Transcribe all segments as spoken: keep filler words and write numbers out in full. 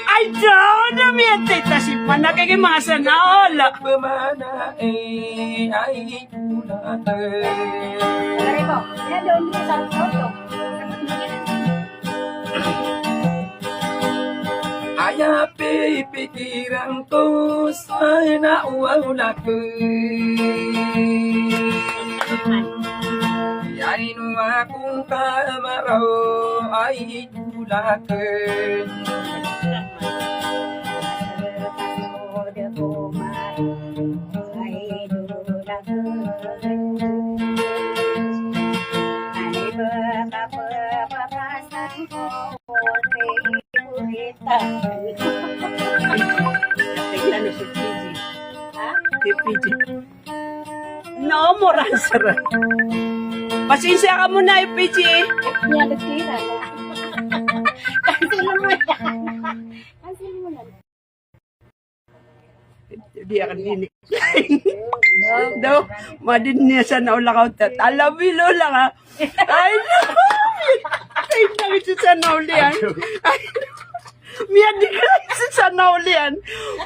Ay, daw na miyatay ta si Pana kay masa na ola. Aya pipikiran ko sa ina o anak. Ay no ako ka maraw ay dolaken. Ha? P P G. No more answer. Pasensya ka muna, P P G. Niya, nagtira. Cancel mo yan. Cancel mo yan. Di aken ini. Daw, madin niya sana ola ka otat. Ala bilo la ka. Ay, no. Ay, no, ito sana olian. Ay, no. Miyadi ka sa sana olian.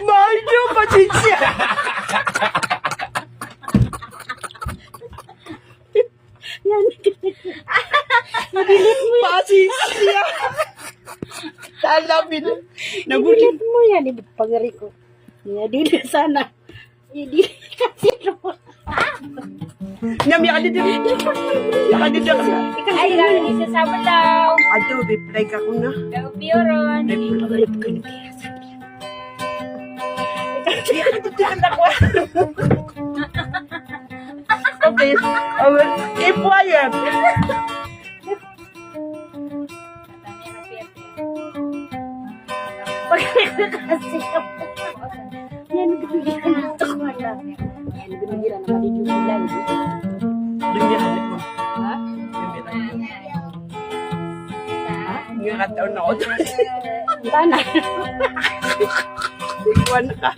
Majo, pasensya. Yan. I-delete mo yan. Pasensya. Talabi na. Nag-delete mo yan. Pagari ko. Yan, delete sana. I-delete kasi ito. Niya, miyakadidi. Miyakadidi ka. Ay, lang, isa sa balaw. Ajo, reply ka ko na. Daw, Pioron. Reply ka ko na. Okay. Awa, keep quiet. Yan, gamigiran. Yan, gamigiran na mali yung ilan. Gamigiran mo. Ha? Gamigiran. Ha? Ngakataon ako. Tana. Ikuan ka.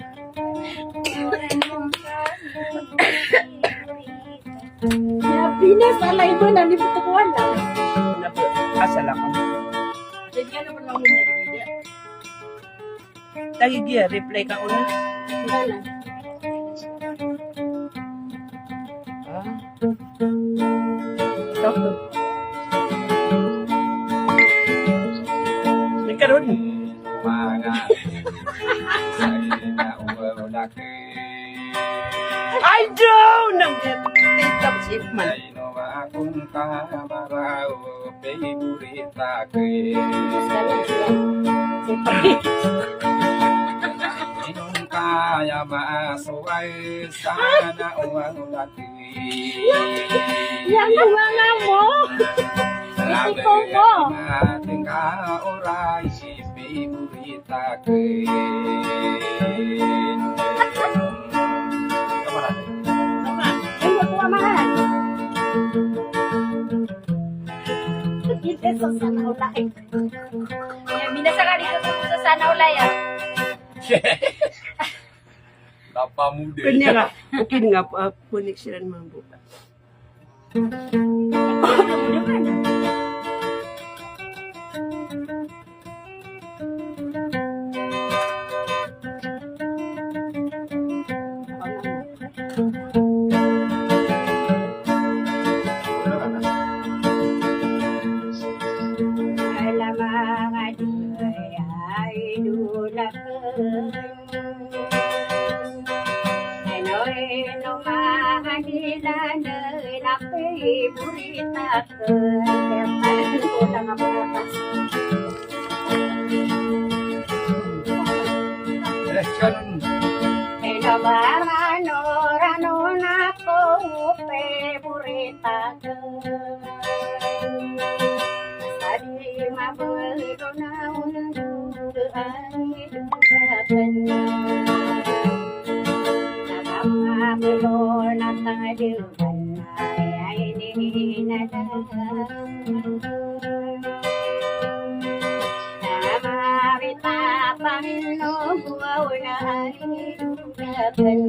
Ya, Pinas, alay mo na, ni puto ko, ala. Asal ako. Lagi giya, reply ka ko na. Wala na. Ah. Ito. Nagkaroon. Mga. Sa ina o anak. Ay, daw! Nag-titap si Ikman. Ay, no, akong kamaraw, favorite akin. Inong kaya maasway, sana uwang laki. Yan, bunga nga mo. Isip ko mo. Ating kaoray, si favorite akin. Ay, wag ko, mahal. Hindi, sa sana all ay. Yan, binasa ka dito sa sana all ay, ah. Tapamude. Kanya ka. Okay nga, ah, connection mambo.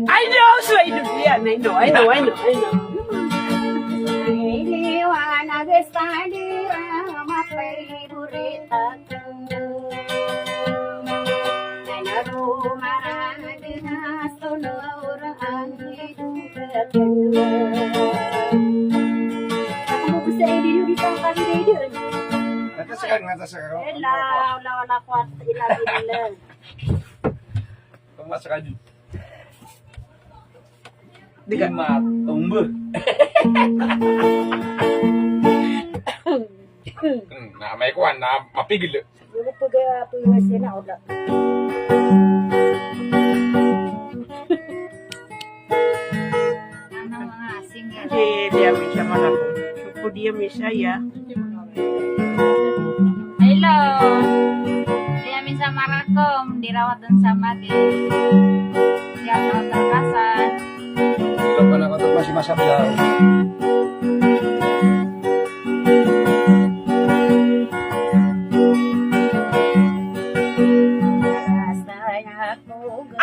I know, so I do. Yeah, I know, I know, I know, I know. Iliwanag sa dira, my favorite. Atas kan, atas kan. La hawla wala quwwata illa billah. Di ka matombo. Hmm, na may kuwan na mapigil. Di, di ami sa Marakom. Suku di ami saya. Hello. Di ami sa Marakom, di rawatan sa Magi. Di rawatan sa Kasan. Di rawatan sa Masi Masablaw.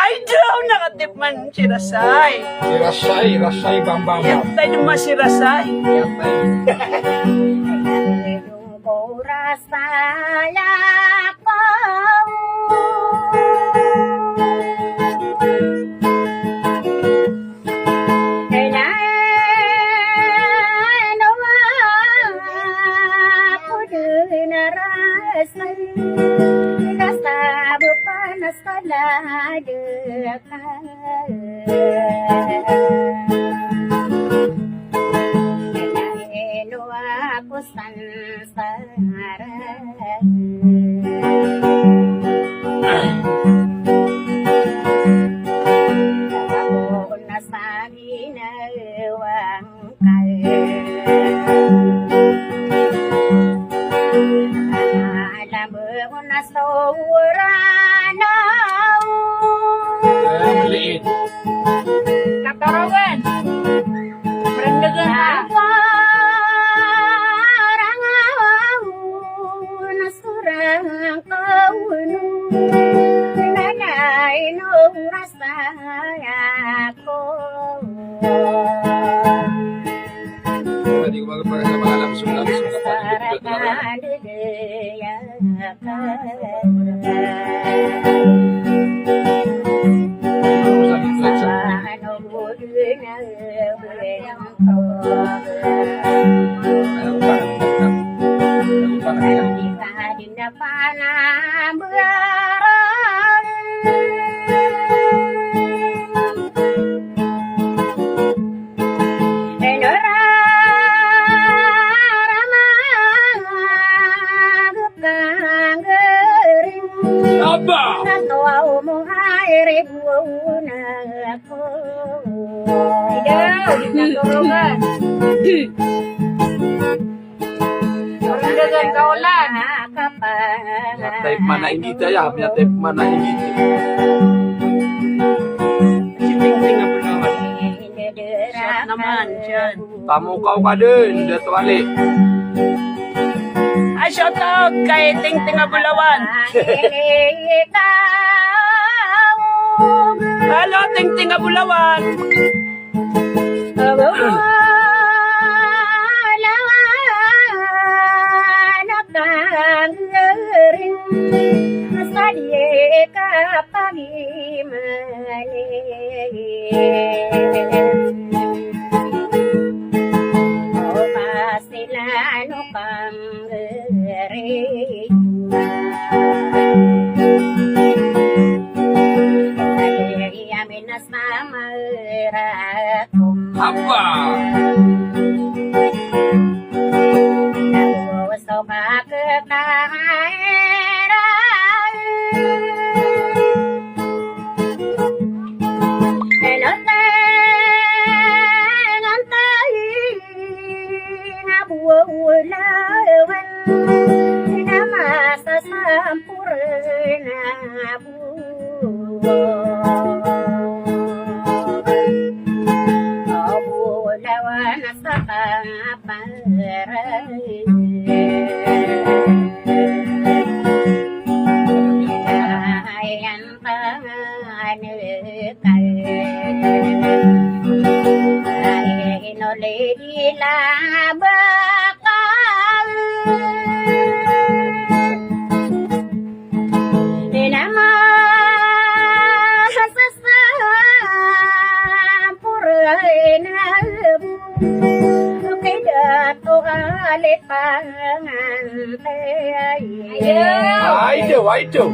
Ay, daw, nakatip man si Rasay. Si Rasay, Rasay Bambang. Iyatay dima si Rasay. Iyatay. Ko Rasay ako. Katorogan. Rendegan. Aba! Ida, ida, katorogan. Karendegan ka olan. Miyatay pman a inggit aya, miyatay pman a inggit. Si Tingting a Bolawan. Siya naman, siya. Tamokaw ka dn, Dato Ali. A, shout out kay Tingting a Bolawan. Hello, Tingting a Bolawan. Aba! Ay, daw, ay, daw.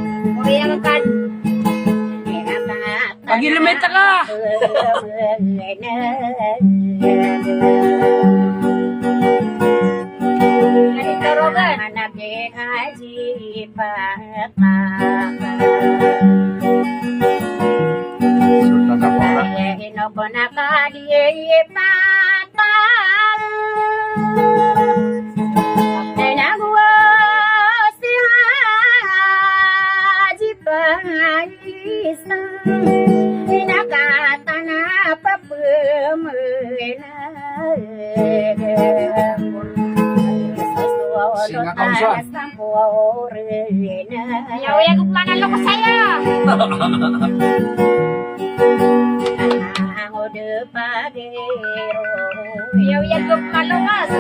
Oya ka kan. Pagilmit ka. Ay, tarogan. Singa ka, Om Swan. Iya, iya, ko pman a loks aya. Iya, iya, ko pman a loks.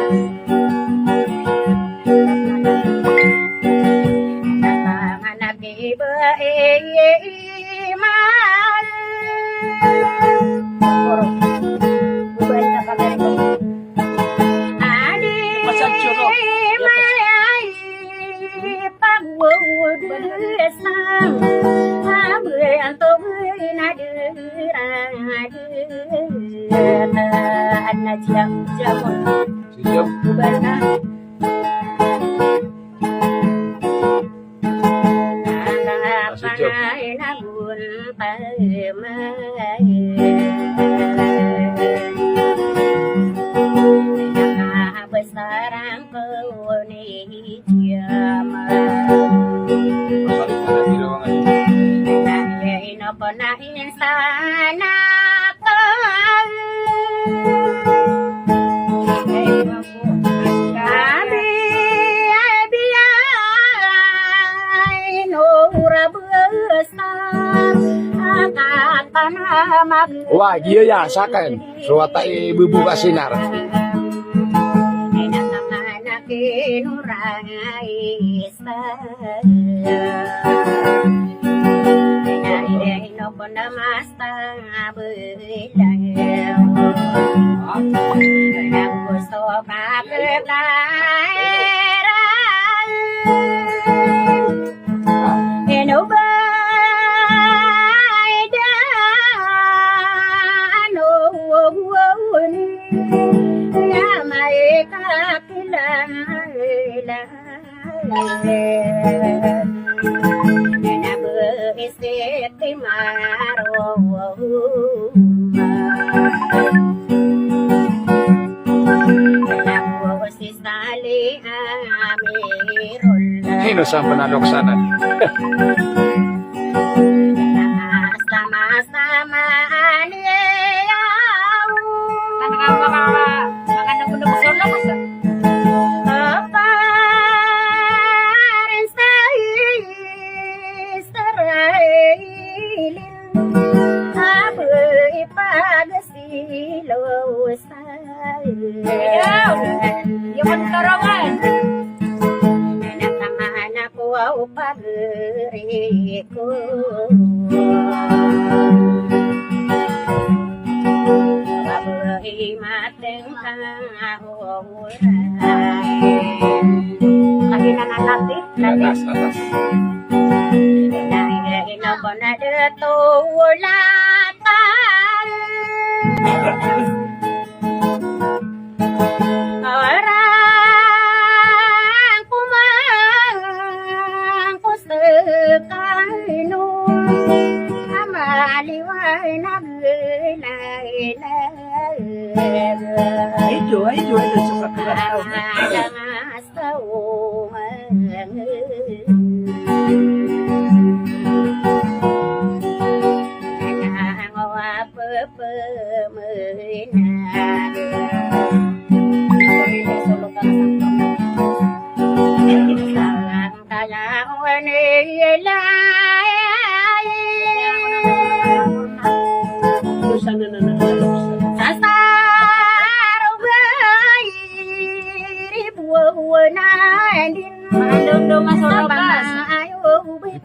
Wa, giya ya, saken. So wata i bubu ka sinar. Hino san pn a loksanan? Ayaw. Iyo kan karangan. Anak a anak ko o pagari ko. Baboy mateng ka oray. Kahinan a nati, nati. Atas, atas. Nai, ino ko na deto latan. Orang kumang ko sekano, amaliway na gelay na. Ay, jo, ay, jo, ay, jo, so kakelas taw.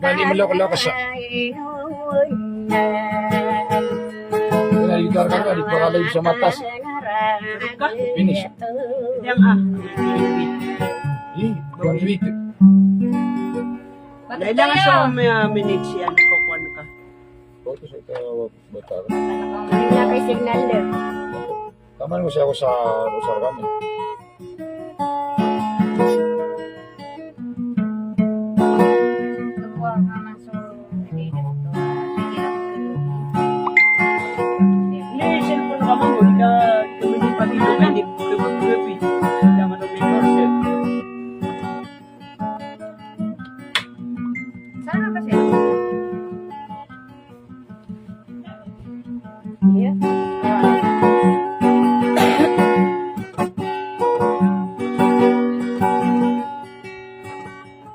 Mali mlokloks. Ina, itar ka di pa ka live sa matas. Finish. Yang ah. Ih, buwan dito. Ilang so mi-, minutes iyan ko kuwan ka. Photo sa ito, batar. Wala kay signal na. Taman ko siya ko sa, sa kami. Ni cellphone ka man, wala ka, kami di pati, kami di, kami di, kami di, kami di, Saan ba siya? Iya.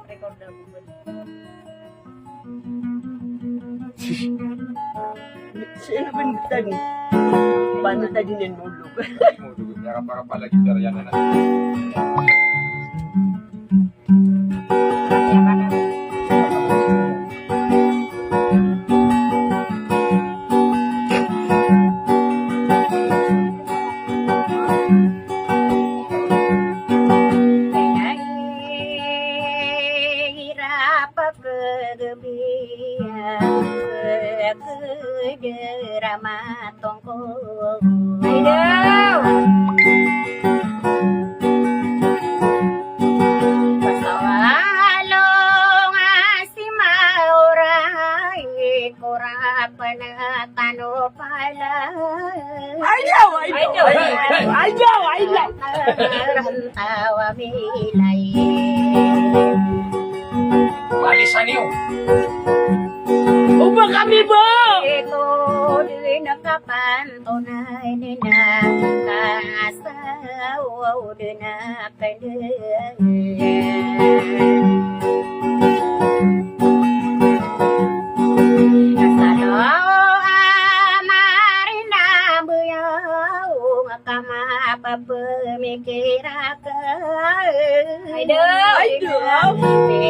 Record daw. Sino ba nagtag-, paano tayo din yan, mulog? Mulog, kaya kapag pala kita yan, anak. Ay daw! Pasawalong a si Maoray, korap na tano pala. Ay daw! Ay daw! Ay daw! Ay daw! Tawa milay. Walisan iyo. Oba kami ba? Ito din kapantonay na kasawa din a kanda. Kasalo a marina buyaw kamapapamikira Ay daw! Ay daw!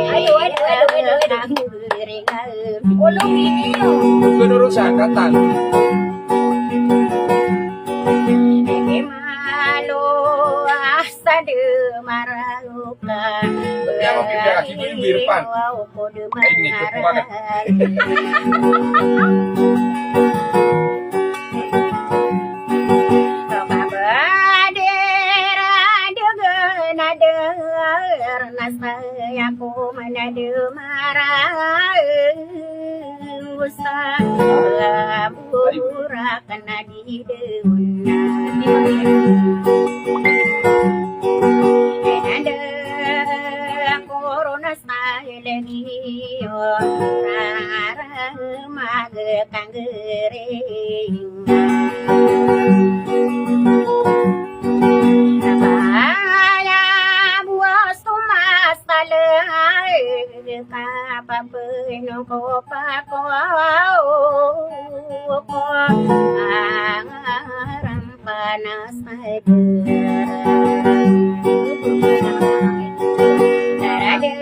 Ay daw, ay daw, ay daw, ay daw. Ulong ini, no? Bukan urusan, datang. Ini malu asal marauka. Ya, mampir ka, kibir, bir, pan. Ay, ini, kepukakan. Kabader a degen a der na saya ko manademara. Usa burak na di deon na. Nanda korona Lagi o rarang magkanggering. Kaya buwas ko masalay, kapapino ko pa ko, ko ang arang Panas na ber. Darade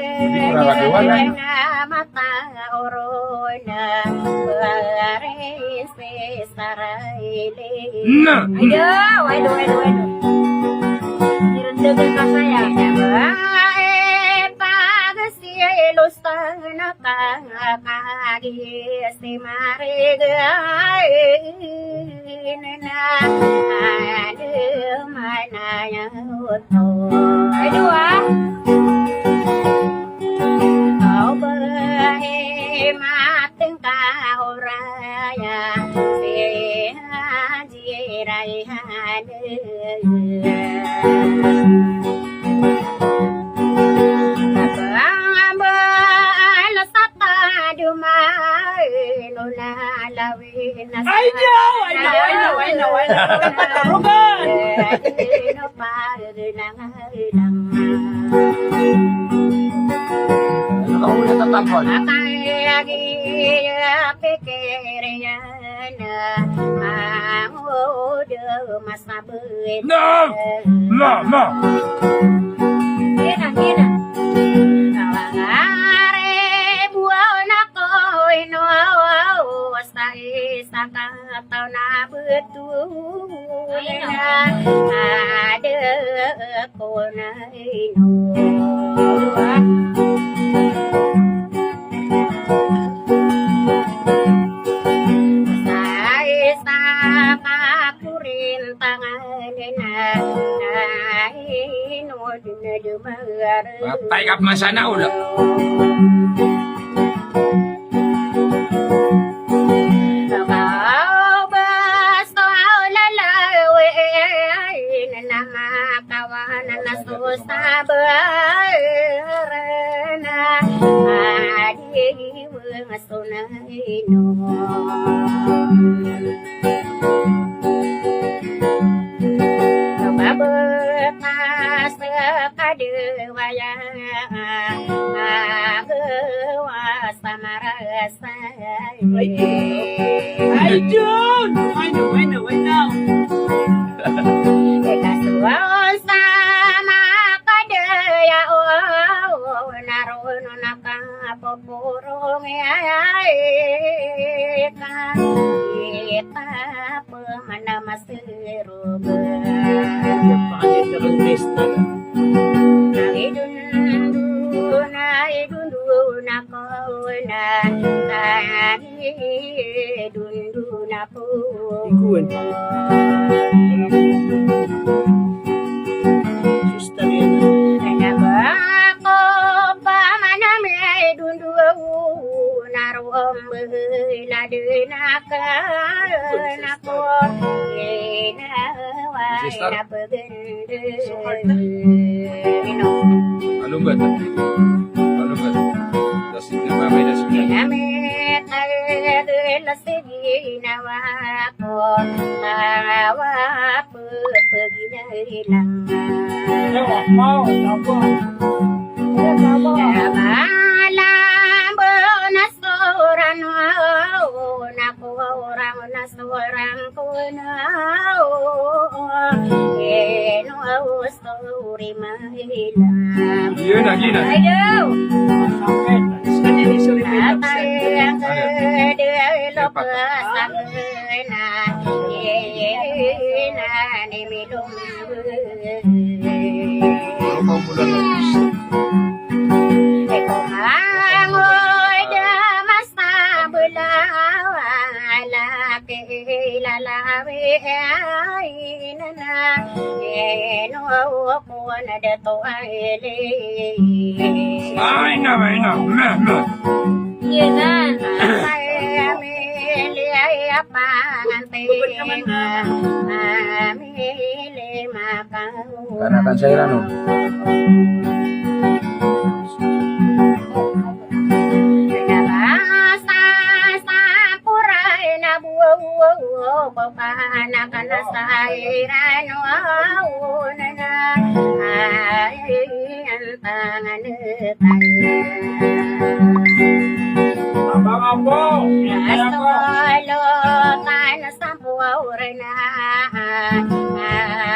na mata orona baris saraili. Na. Ayo, ayo, ayo, ayo. Irendagan ka saya. Bae pagsilos Tanaka kagi si Mariga na adu manaya uto. Ay, dua. Aw ba e mateng ka oraya si Haji Raihan. Ay, no, ay, no, ay, no, ay, no. Patarugan. Ano ka muna tatambol? Atay agi pikir iyan. Mangod mas Na! Na! Na! Ina, ina. Kawangare buwan ako ino sa isa ka taon na betul na ada ko na ino. Matay ka pman sa naula. Ikaw basta lalawi na makawan na so sabar na adi Mababkas ka di waya, agawas sa marasay. Ay, Jun! Ay, no, ay, no, ay, no. Ikaw sa makadaya, o, naroon na Kapoporong iyai ka, ita pemana masirog. Ay dundun, ay dundun ako na, ay dundun ako. Ikuan. Susta niyan. Kaya ba ko pa manami dundun arom bela dena ka nako. Ina wa ina pagende. Alunggat. Alunggat. Dasig na mamay dasig na. Kami tayo Sige na wako, awa pepegina ilang. Malambo na soran, na korang na soran ko na, ino Sorry, Mahila. Yun, lagi na. Ayaw. Sorry, Mahila. Tatay ang kadelo ko sa kena. Ina ni milong. Eko mangoy da masa belaw, ala ke lalawi ay nana. Eno Kuwan a dato a ili. Ay na, ay na, meh, meh. Iya na. Ay, amili, ay, apa, anti, amili, maka. Kana kan saya, ano? Nabasa sa pura na buo, buo, buo, panakan sa iran, wow, na, na, ay, ang tangan, tangan. Abang Ambo, Astolo, kan sa buo, na,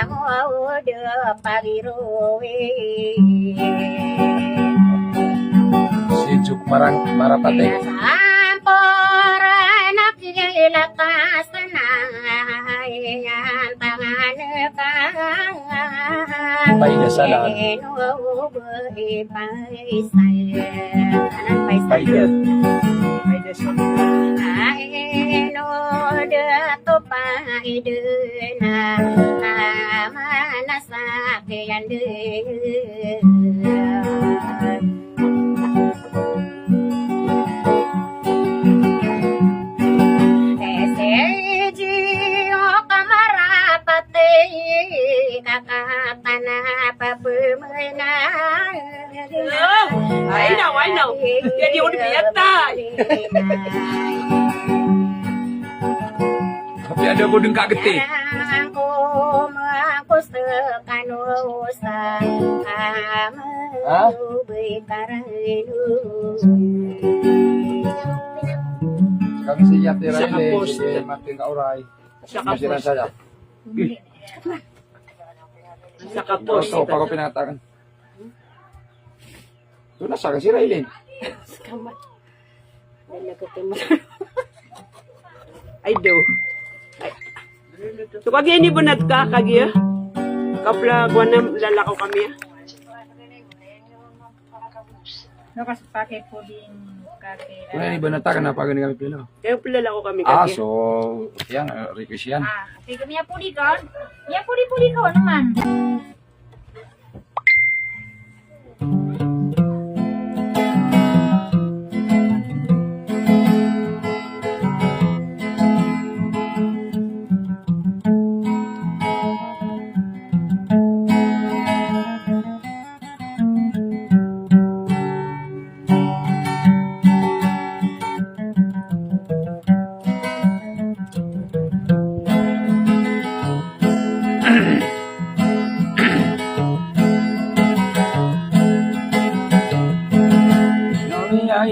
wow, de, pagiro, eh. Si Juk Marang, Marapate. Paida sa lahat. Paida. Paida sa lahat. Sa kiyan di. S G o ka Marapate, kakatana pa pemena. Ay, naw, ay, naw. Jadi, udah biata. Tapi ada bodeng kagete. Ha? Kami siya tira ini, si Martin Kauray. Siya ka post. Siya ka post. Ito, pag pinatakan. Ito na sa kasi Raylene. Ay, do. Ay. So, kagiya ini banat ka, kagiya? Kapla, kuwan na, lalakaw kami, ah. No, kasi pake puding, pake. Wala ini banat ka, na pake ni kami pila. Kaya pila lalakaw kami, kagiya. Ah, so, yan, eh, request yan. Ah, sige, miya pudi ka. Miya pudi, pudi ka, naman.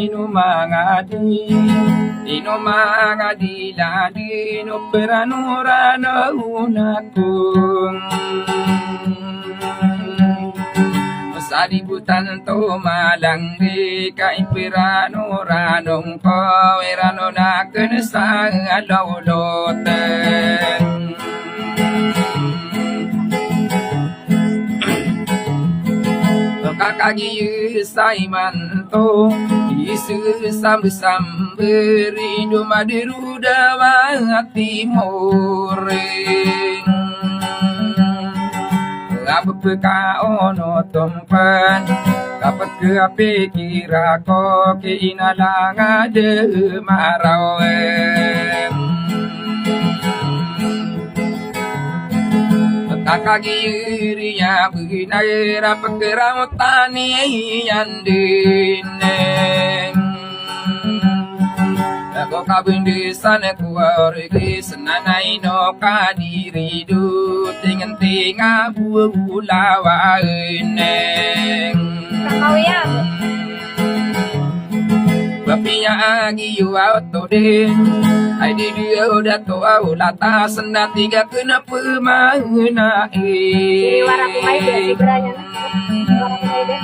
Ino manga di, ino manga di ladi no perano rano unakong. Sa di butan to malang di kai perano ranong ko erano na kenesa aloloten. Kakagiya sa imanto, isa sambesamber i do madero da wa timor. Kapepekaon o tompan, kapekapikira ko ki inalanga de maraw. Kakagiya iri a benay ra pekeraw tani iyan den. Ako kabendesan ko orgi senanay no kadiri do tingenting a bulawanen. Kakawiyan. Bapiya agi yo ato den. Ay di di o dato a ulata sena tiga kena pemahena e. Iri wara ko maide, iri wara ko maide.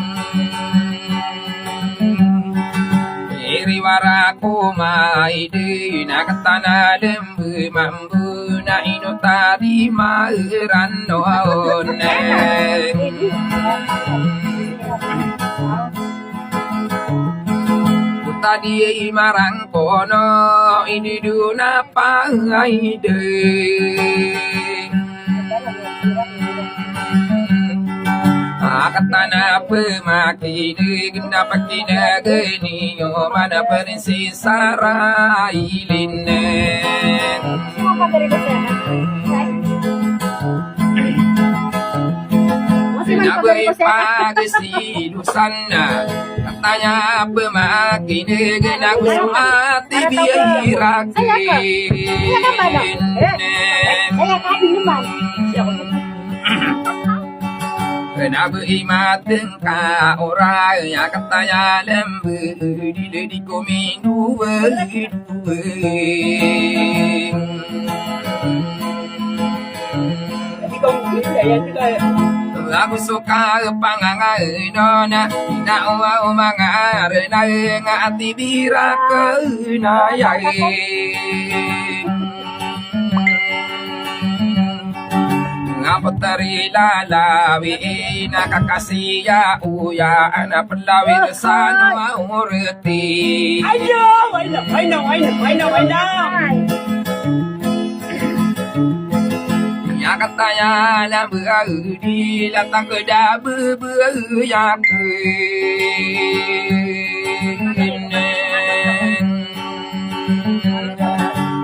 Iri wara ko maide, na ketana lembe mambo, na ino tadi maeran no aone. Tadi marangkono, ini duna pangaide. Akatana pemakine, gena pakine geni, o mana perinsi sarailin. Nabe ipagesilusan na, kataya pemakine, gena gusumat i biya irakin. Kena be imateng ka oray a kataya lembe di ledi kominduwe duwe. Lagu soka pangangaino na, na owa o mangarena nga ati bira kenayai. Nga petari lalawi na kakasiya uya ana pelawir sanu maureti. Ayo, ayo, ayo, ayo, ayo, ayo. Ya kataya na bagi latang keda bebeyaken.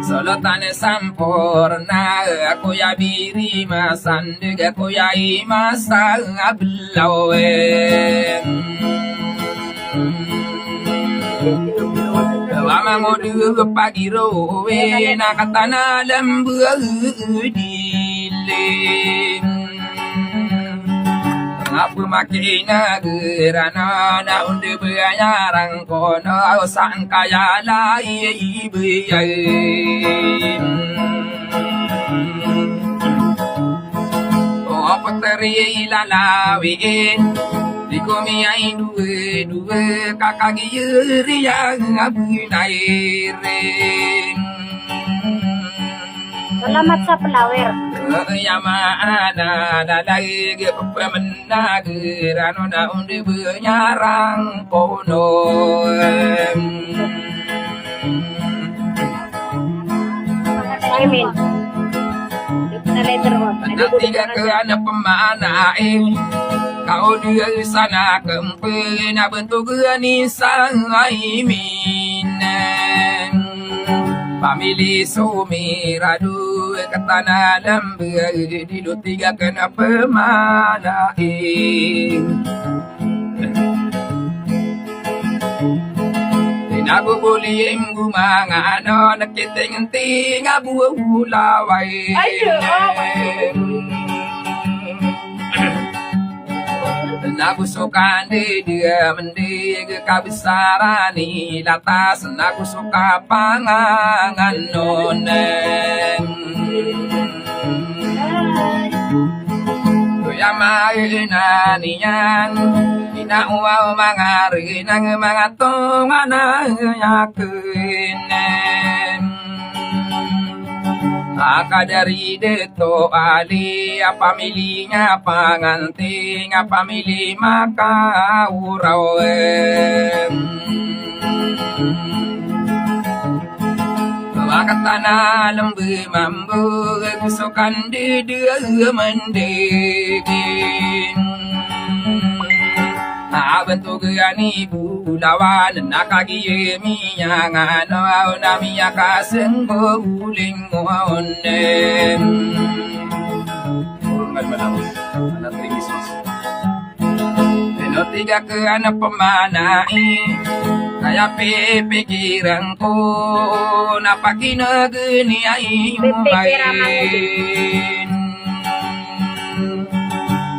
Solotan samporna, ako ya biri masandeg, ako ya i masa ablawen. Wa mangodu pagiro we na katana lembe dile. Apo makina gerana na onde baya rangkono sangkaya lai baya. O peteri lalawi di komi ai duwe duwe kakagiyeri yang abinaire. Salamat sa pelawir. Iya maana lalay ge pepemenag rano na onde banyarang kono. Amin. Na tiga ke ana pemana e. Kao dia sana kempe na bentuk gani sangaimin. Pamili sumiradu katana lembe di do tiga kena pemana e. Ina bubuli mgu manga ano nakiting-ting abu ulawai. Ayo. Na go so kandedemendeg ka besar a nilatas, na go so kapangangan on. Oya maena niyan, ina owa o manga renang, manga tonganay aken. A kadari deto ali a pamili nga panganting a pamili makaoraw. Bakat a na lembe mambo go so kandedemendeg. A bentog a ni bolawan na kagiya miyangano na miyakasenggoling mo onen. Ino tig aken a pemanai, aya pipikiran ko na pakinegen i ayo main.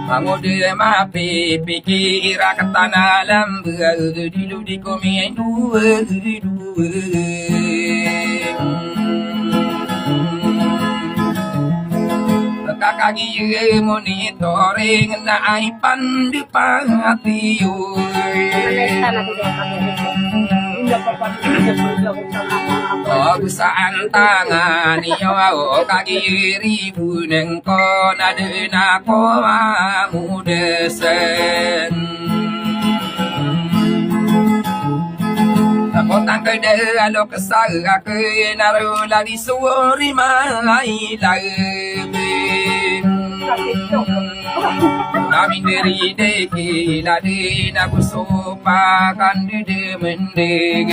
Mangode mapipikir a ketana lamba di lodi ko minduwe-duwe. Kakagiye monitoring na ay pandepatiyo. Pagosaan tangan iyo o kagiri buneng ko na dena ko mamodesen. Ako tangkede a lokes aken a reo lagi sowori mailay. Kami nderi deki ladi na go so pakandedemendeg.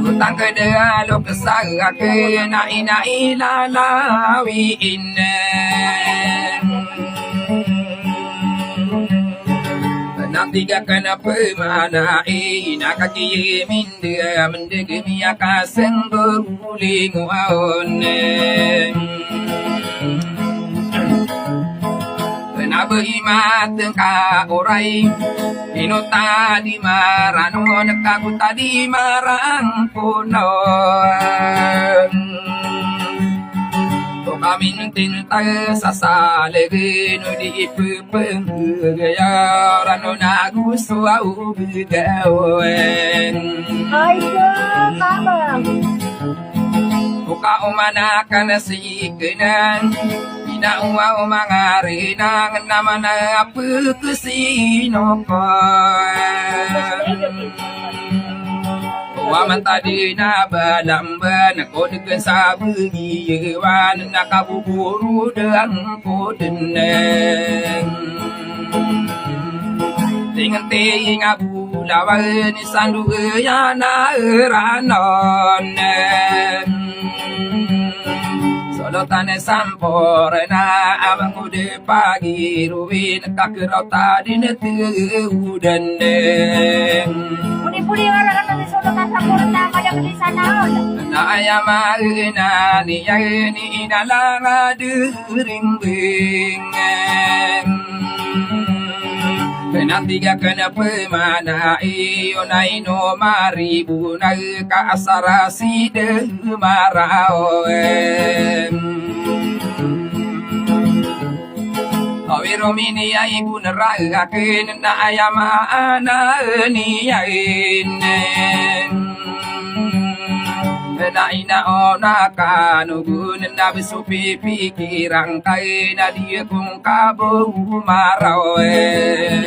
Go tangkede a lokes aken a ina i lalawi inen. Na tig aken a pemanai na kagiya mindemendeg miyakasenggoling o aonen. Na ba i mateng ka oray, ino tadi maranon ka go tadi marangkono. O kamintinta sasalegen o di ipepenggegayaran o na go so aw begawen. Ay, Baba. O kaomanakan a sikenan, ina owa o manga renang na mana a pekesino ko. Wa mantadi na balamban ko degen sa begiyewan na kaboboro dang ko deneng. Tingenti nga bolawan i sandoya na ranon. Solotan samporna a mangode pagirowin kakerota di netewodan. Puli-puli orang kata di solotan samporna, pada kedi sana on. Na aya maena niyan i inalanga de rimbing. Na tig aken a pemanai o na ino maribona ka asar a side marawen. Awiro mini ay bunera aken na aya maana niyan. Na ina ona kanogon na beso pipikiran ka na di kong kabomarawen.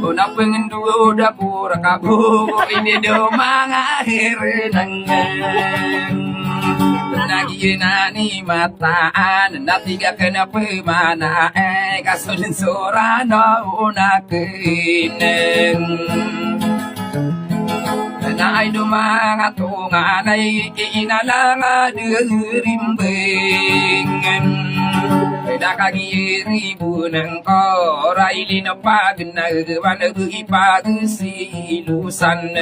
Ona pengendoda ko raka bo ini do manga hirenang. Na giya na ni mataan na tig aken a pemanae ka so den sorano ona kenen. Na ay do manga tonganay i inalanga de rimbing. Da kagiya ribonang ko ra ilin a pagenag wan a go ipagesilosan.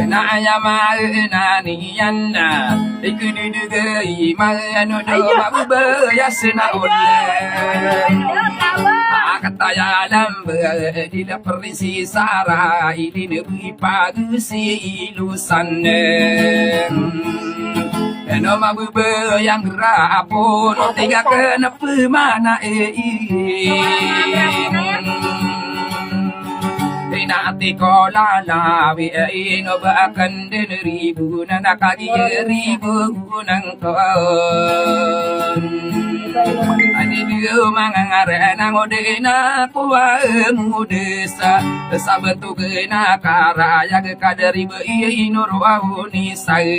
Na aya maana niyan na ikdidgay man o do mabebaya sena ole. Akataya lambe dila prinsisa ra ilin bi pagsilusan. Eno mabebaya ngra apo no tiga kena pemana e. Ina ati ko lalawi e ino ba akan den ribu na nakagi ribu nang ko. Ani diyo mangangare nang ode na kuwa mudesa. Sabeto gena karayag kadari be iya ino ruwa honi sae.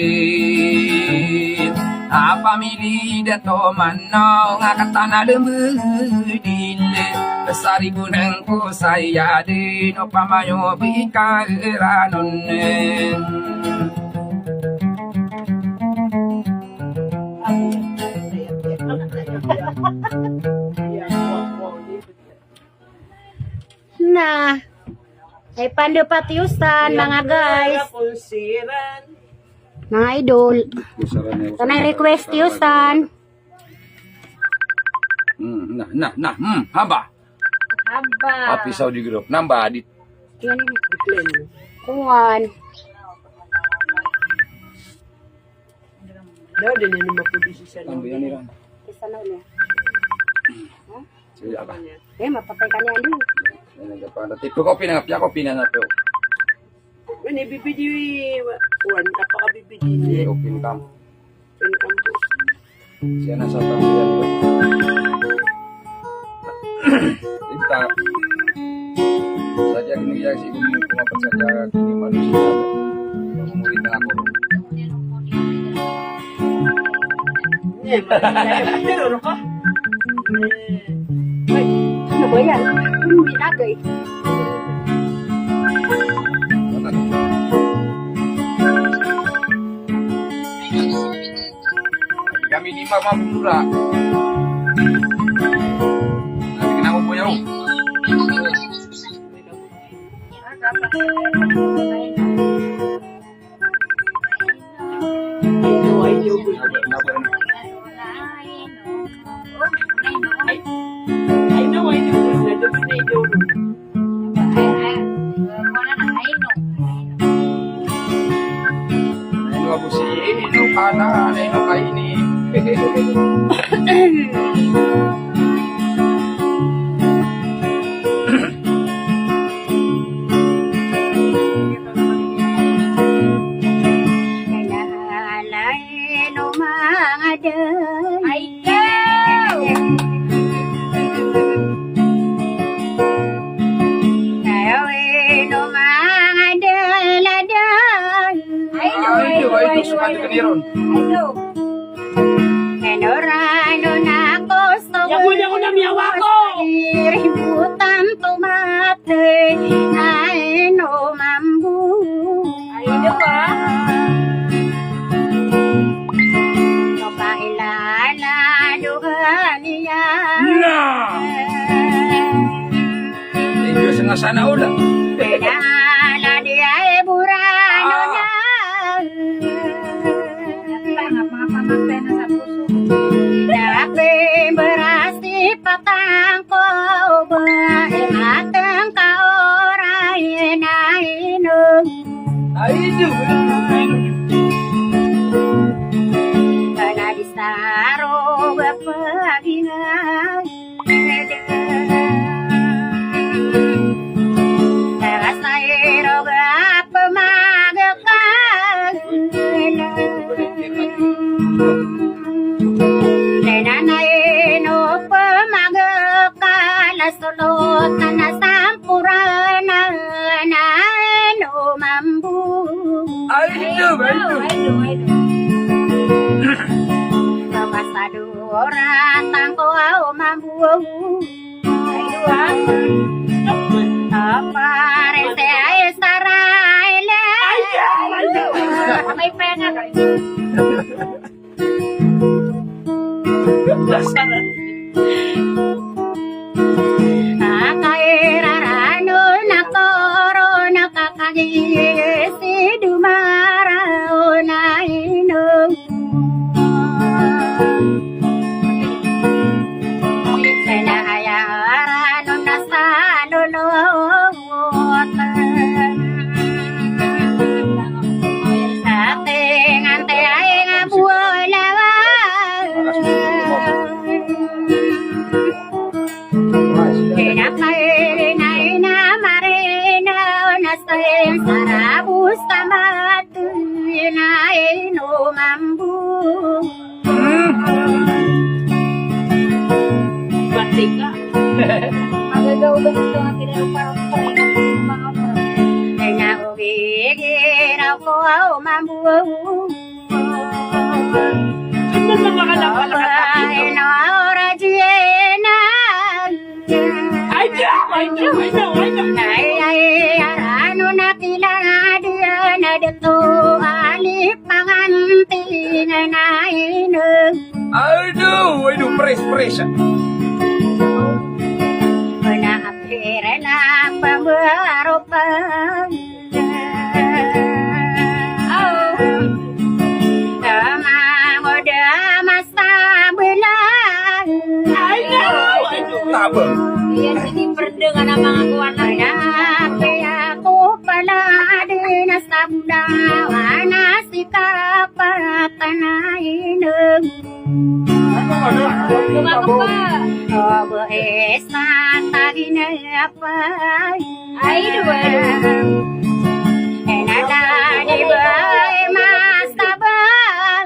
Apamili dato manaw nga katana lembedile. Saribu nengko saya dino pamayo bika eranon. Na. Ay, pande pa tiyosan, mga guys. Mga idol. Tanay request tiyosan. Hmm, na, na, na, hmm, haba. Haba. Happy Saudi group. Namba, di. Yan. Kuwan. Daw, di na naman po decision. Tambayan nila. Isa na ulit. Ha? Sige, apa? Eh, mapatay ka niyan, di. Ano ka pa? Tipo ko, pinangapya ko, pinangapya. Ano, bibidi, wa-, wan, kapaka bibidi. Hindi, open cam. Open cam po. Siya nasa tambayan ko. Ita. Sadya kini iya si Gumi kumapat sadya kini manusia. Murid na ako. Pero ka? Ay, ano ba yan? Ano yung ginagay? Kami ni Mama Mura. Lagi na ako po yaw. Ay, no, ako si, eh, no, kana, ay, no, kaini. Ay, ikaw! Ay, no, ay, no, ay, no, ay, no, ay, no, ay, no. Eno rano na kosto. Yago, yago na miyawa ko. Ributan tomat. Ay, no, mambo. Ay, no, ah. Kapailala, duga niya. Na. Hindi sa nga sana ula. Pinala di ay burano na. Dati berasi patang ko ba imatang ka oray na ino. Ay, ino. Kana di sa ro ba pagingay. Ay, ito, ay, ito. Ora tangko aw mambo. Ay, duwa. Aparente ay saray le. Ay, ay, ay. May pena ka. Akairarano na koro na kakagisi duma. Ina kairi na ina marina na sa sarabos tamat na ino mambo. Batika. Magagaw ba ito na pinagparang-parang ng mga Ina ubigir ako mambo. Ay, ay, ay, ay, ay, ay, ano na kila na diyan na dito, ali panganti na nainom. Ay, do, ay, do, pres, pres. Wala ka pera na pambaropan. Tabang. Iya, sige, perdengan ang mga kuwan na yan. Kaya ko pala din ang sabda, wana si kapatanayin. Lumakas pa. Obo, eh, sa tagin na Ay, duwa. Ena da di ba, eh, mas tabar.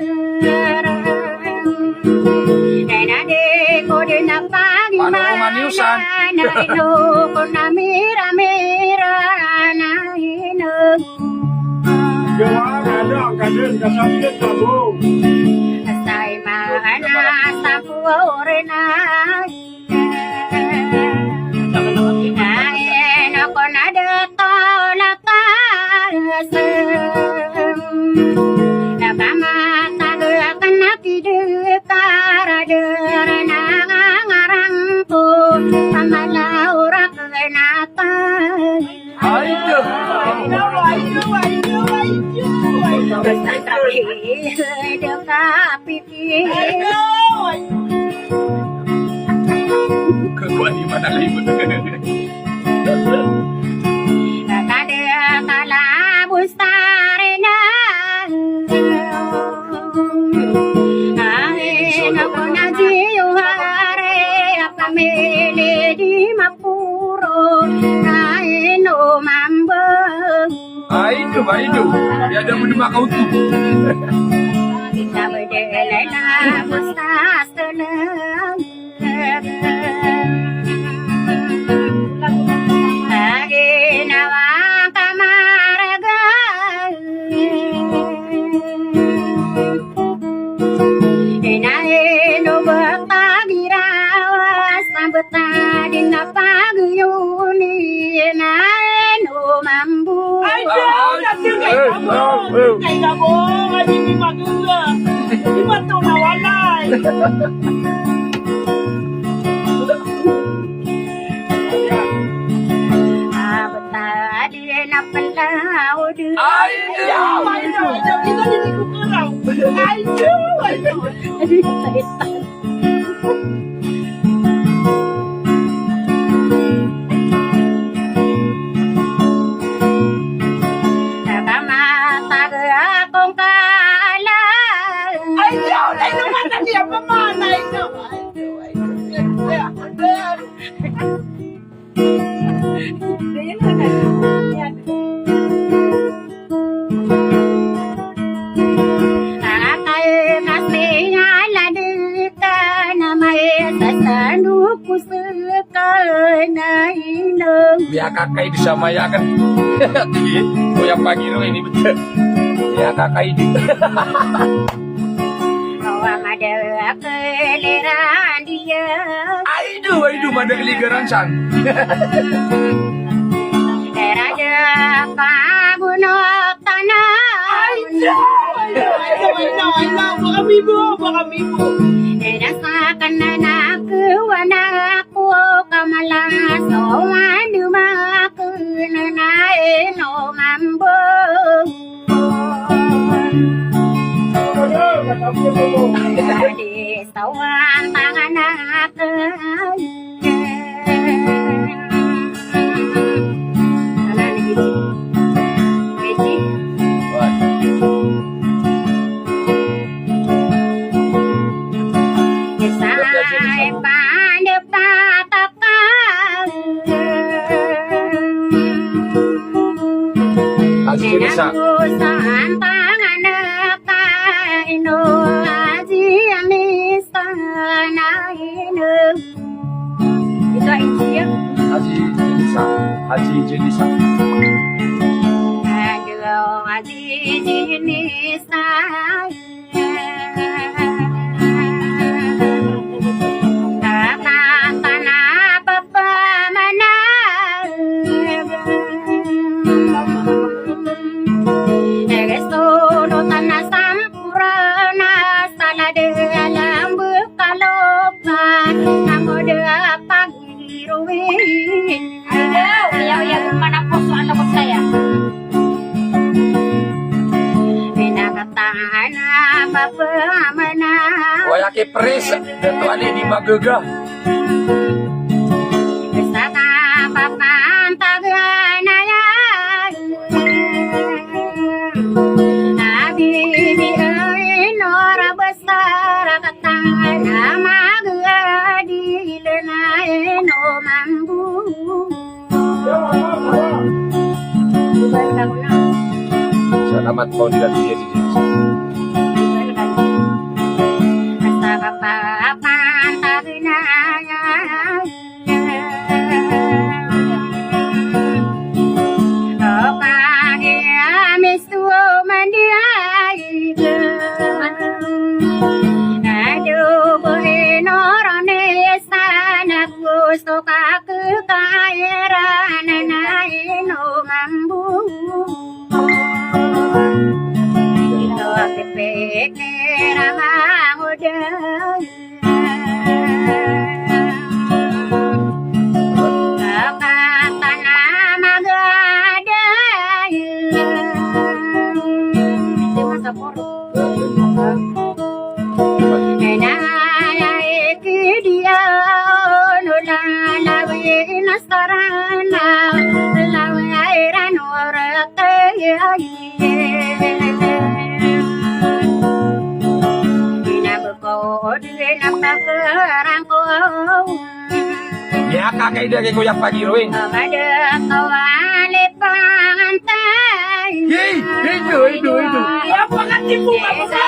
Ena di ko di na pag- Paano ko maniusan? Na ino ko na mira-mira na ino. Gawa, ano, ang kanan, kasapit, tabo. Sa imana, sa puwore na. Inaen ako na dito na talasem. Na kamatag ka na kidekar, dera na ngangarang ko, pamalaw ra kenatan. Ay, do. Basta tabi, do kapipil. Kakuha di mana kayo. Nakade kalabos tarina. Ay, naku na jiyo hare, a pamili di mapuro, na ino mambang. Ay, do, ay, do. Ya, da mo di makauto. Kita berdela na basta senang. Lagi na wa kamaragan. Ina ino ba pagirawas, na betadin na pagyuni, ina ino mambo. Ay, ay, ay, ay, ay, ay, ay, ay, ay, ay, di magula. Di ba ito nawalay? Abot na di na pala, o di. Ay, ay, ay, ay, ay, ay, ay, ay, ay, ay, ay, ay, ay, ay, Nakamatag akong kaalam. Ay, Diyo! Ay, naman, ano yan? Pamanay ka. Ay, Diyo, ay, Diyo, ay, Diyo. Akay kasi nga ladi ka na may sasandok ko sa kanainang. Miyakakaid sa mayakan. Kuya Pagiro ini betul. Miyakakaid. Awa madakl iran diyan. Ay, do, ay, do, madakl i garansan. Raja pagunok tanah. Ay, do, ay, do, ay, do, ay, do, ay, do, baka mibo, baka mibo. Ina sa kanan ako, anak ko, kamalas, o, ano, mga kunanay, no, mambo. Di sawan tangan akay. Isa Haji Jenisa. Haji Jenisa. Haji Jenisa. Ayo, iya, iya, mana poso anak ko saya. Pinakatahan na mapamana. Wala ki pres, datuan di magaga. Saka papantagan na yan. Abi di ay nora besar katana magadil na ino mambu. Salamat po nila Tia Gigi. Gusto ka kekayaran na ino mambu. Ito a kipikir a mangoday. Kakatan a magaday. Ito masapor. Nalay ki diyan o lalawi na sarana, lalawi ay ran o rakay. Inabko o di na pakarangko. Iya, kakay da kay Kuya Pagiro, eh. Hey, hey, do, hey, do, hey, do. Iya, pakatipo ka, Papa.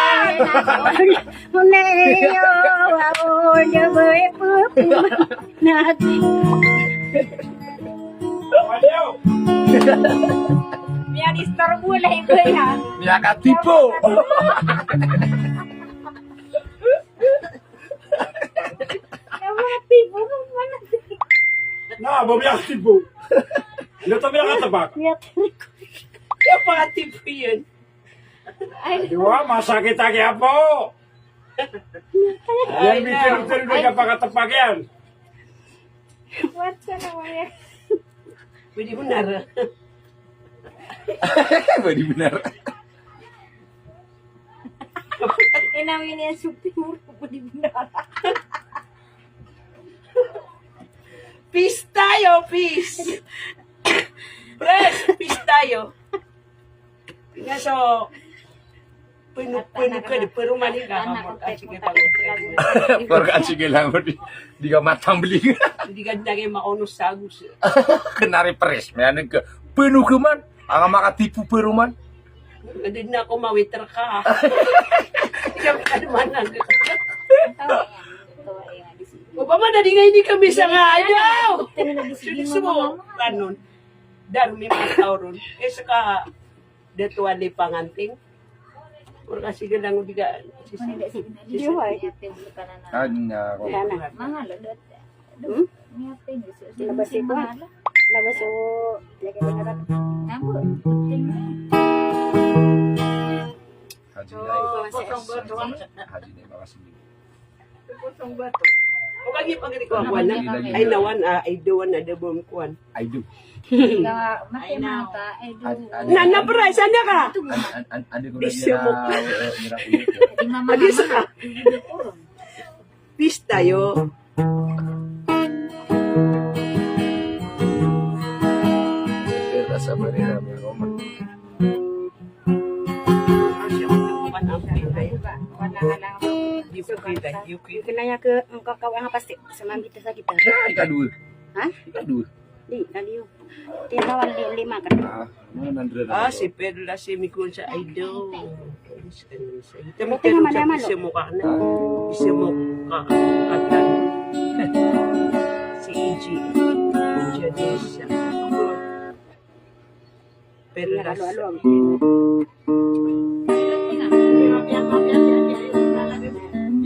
Unayo, awo, jabay, pupi, nati. Miya disturbo na ibo ya. Miya katipo. Na, ba miya katipo. Ano to miya katebak? Miya katipo. Miya katipo iyan. Ay, di ba? Masakit aki apo. Ay, yan, na. Bitiru-tiru na kapakatepak yan. What ka na, Maya? Pwede mo na ra. Pwede mo na ra. Inawin niya, supi mo, pwede mo na ra. Peace tayo, peace. Pres, peace tayo. Nga so, peno, peno ka di, pero mali ka, ka, ka, sige, tago. Pero ka, sige lang, di, di ka matambling. Di ka, di ka maono sa agus. Kenari pres, may ano ka, peno ka man, ang makatipo pero man. Hindi na ako mawiter ka. Di ka, di ka manag. O, ba man, di nga, hindi kami sa nga, ayaw. Sige, sige, sige, sige. Ano? Darmi man taw ron. Eh, saka, datuan di panganting. Or kasi ka lang, di ka, sisi. Di ba, eh? Ano na ako? Wala na. Mahal, dot. Hmm? Labas ito, ah. Labas o, lagi na lang. Haji Day. Haji Day, makasubli. O, kami pag-, kuwan, kuwan, na. Ay, nawan, ah, ay, dawan, na, dabam, kuwan. Ay, do. Ay, naw. Ay, do. An-, an-, na, na, pres, saan ka? An-, an-, an-, andi ko lagi na, eh, mira ko dito. Adi sa ka. Peace tayo. Rasa barira, Roma. Di ko kita, di ko kita. Kinaya ke engko Kaw nga pasti sa mambit sa gitar. Ay, ikadowa. Ha? Ikadowa. Di, kaliyo. Tinawan di lima ka. Ah, ano nandra na? Ah, si Perla, si Mikon sa Idol. Kami ka naman sa mukha na. Isa mo ka. Atan. Si Iji. Jadisa. Perlas.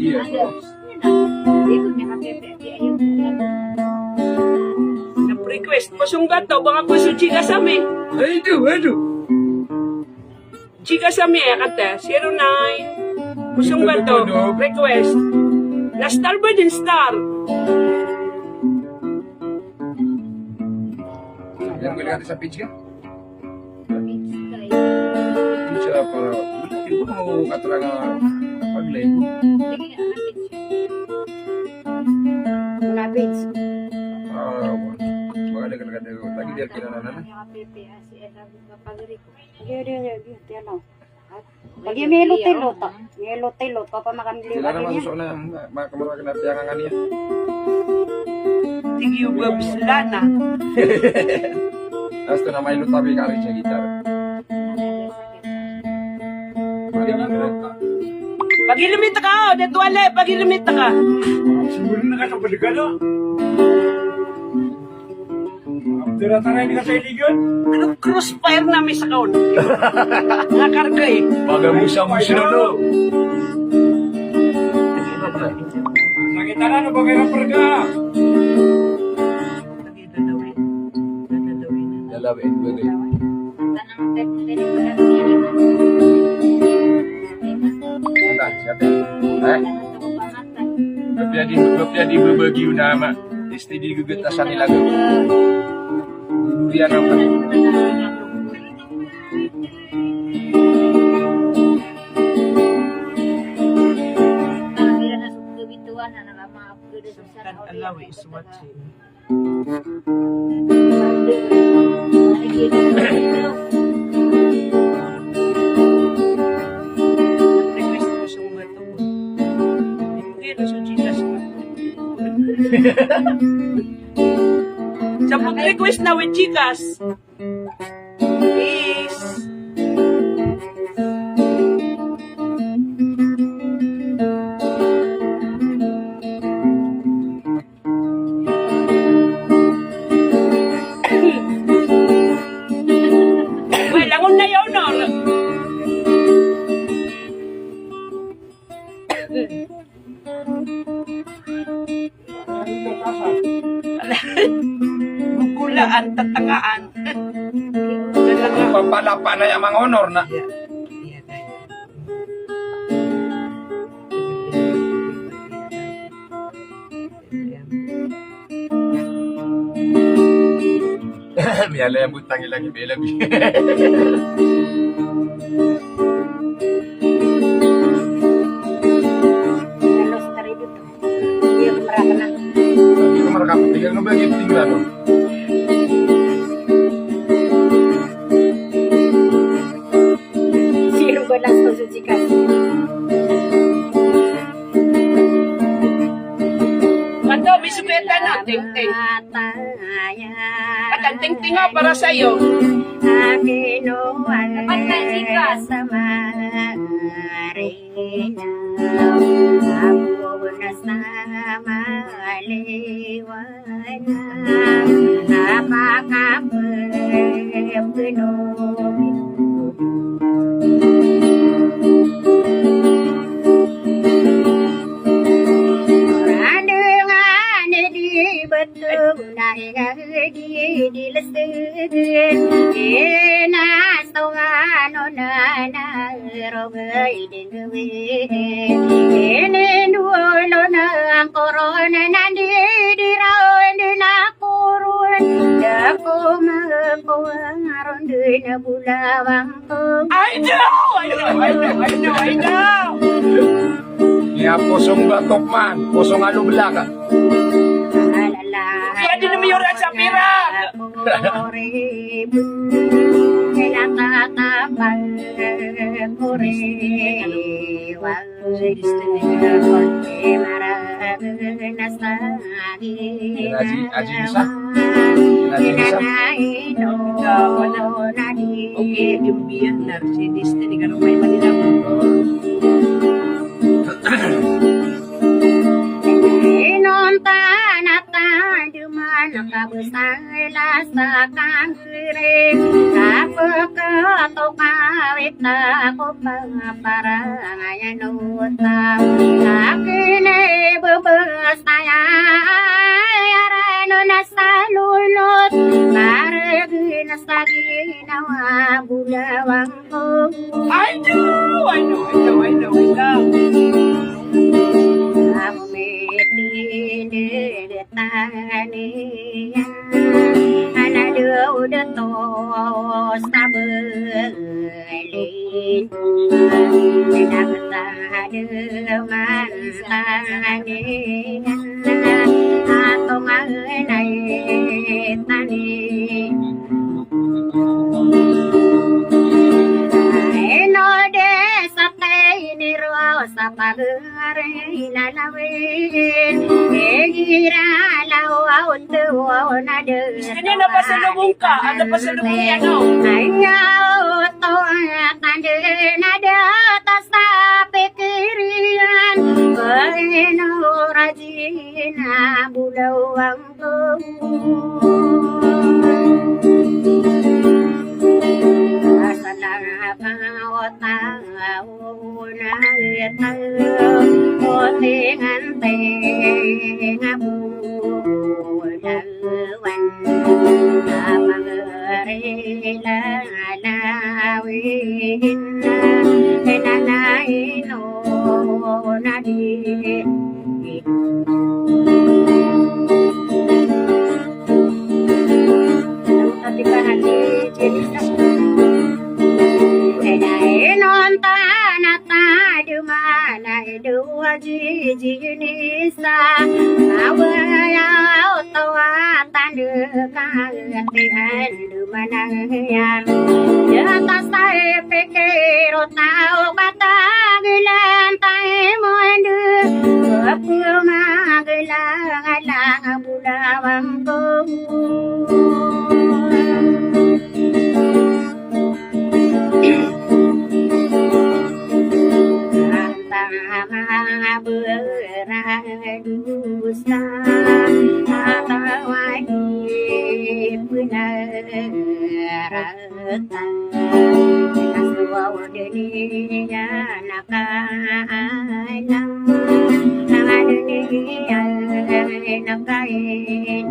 Iya. Nag-request. Kosong gato, baka ko so chika sa amin. Ay, ito, ito. Chika sa amin, ya, kata, zero nine. Kosong gato, request. Na star ba din, star? Yan, wala ka sa page ka? Hindi siya para, hindi ko mo kataranga pag-live. Wala page. Ah, wala. Wala ka, wala ka. Lagi di ako kinananan. Hindi, hindi, hindi, hindi, ano. Pag yung may lutay-luta. May lutay-luta pa makan. Sila naman suso na, ma-, ma-, kamura ka na tiyangan niya. Tig iyo ba bislana? Hasta na may luta, may kari sa gitar. Pag-ilimit ka, o, dito wala, pag-ilimit ka. Siguro na ka sa paligado. Tira-tira ini ka sa iligan. Ano crossfire na mi sa kaon? Nga karga eh. Baga mo siya mo sinolo. Sakit na, ano ba kayo ng perga? Lalawin ko rin. Ano, siya, te? Eh? Bapya di, bapya di babagi unama. Isti di gagatasan nila. Durian ako. Alawi is watching. Sa pag-request na with Gcash. Please. Wala, langon na yaw, no? Bukulaan, tatangaan. Papalapa na yang mangonor na. Iya. Iya, iya. Miyala yang butang ilang ibelag. Iya, ko marakap na. Hindi ko marakap. Tingnan mo ba yung tingnan mo? Zero balance ko sa Gcash. Mato, biskweta na, tingting. Atan tingting, o, para sa'yo. Dapat na, Gcash. Ay, daw! Ay, daw! Ay, daw! Ay, daw! Iya, posong batok man, posong aloblak. Iya, di na miyoran sa pira. Aji, Aji Lisa? Aji Lisa? Okay, Jumbian, na si Destiny, kano may Manila. Inontan a tadman a kabesar a sakang Apo ko to kawit ako paparangayan o tao. Aken i bebes aya, aya rano na salonot. Mareg na sa ginawa bolawang ko. Ay, do! Ay, do! Ay, do! Ay, do! Ay, do! Ako mitindeg taniya, ana dawda to sa bali. Pinagtad man taniya, ato nga nai tani. Ino di sa tini ro sa pag Ari na lawin, igira law a oto na de. Kani na pasalubong ka, ano pasalubong yan, no? Aya oto a tanda na de, ta sa pikiriyan, kano rajin a bolawang ko. Asal a ka oto Una ito, o tingan-tinga bolawan, a pangarilan a lawin, inanaino na di. Inontan a tadman a ido a jijinisa, a waya oto a tandeg a ati andamanaya. Data sa ipikir o taw ka tagilan taimo endo, a pemagilanggalang a bolawang ko. Tama beradusa, atawadi penaratan. Naswa deniya nakainam, nanga deniya nakainam.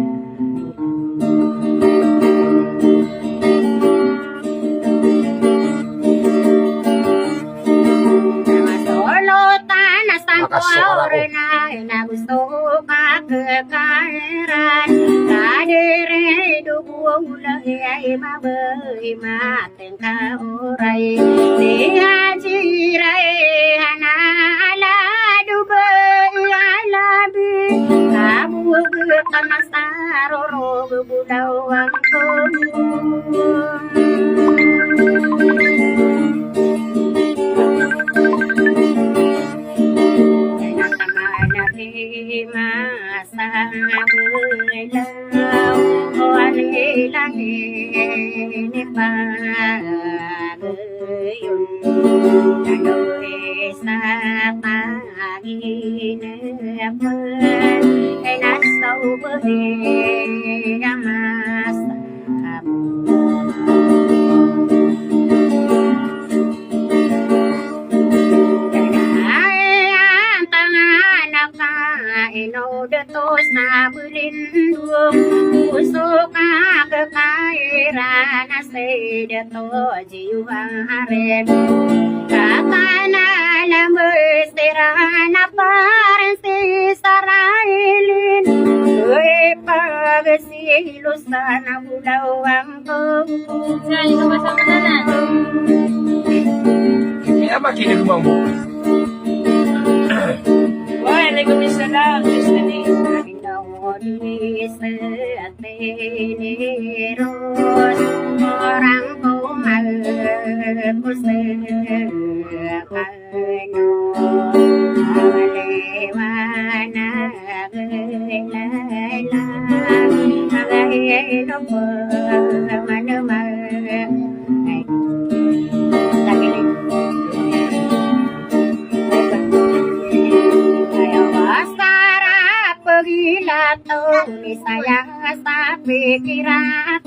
Solotan a sangko a orena, ina gusto ka kekairan, kadiri dugo ulahi ay mabay mat Tengka oray, ni Haji Ray, hana ala duba i alabi, kabug ka masa rorog bolawang ko. Tengka mana di mas Sabolaw o alilay ni pagayon, kano isa paginapan, ay nasaw ba di a masabo. Ay, antangan a kaino datos na belindong, puso ka kekairan a sey dato jiwa harem. Katana lamestiran a parensis a railin, oy pages Ilosan a bolawang ko. Saan ka ba sa matanan? Iya, makinig mo. Wa alaikum salam, Miss Nani. Ino di sa tiniros, orang ko magkusa. Misayang sa pikiran,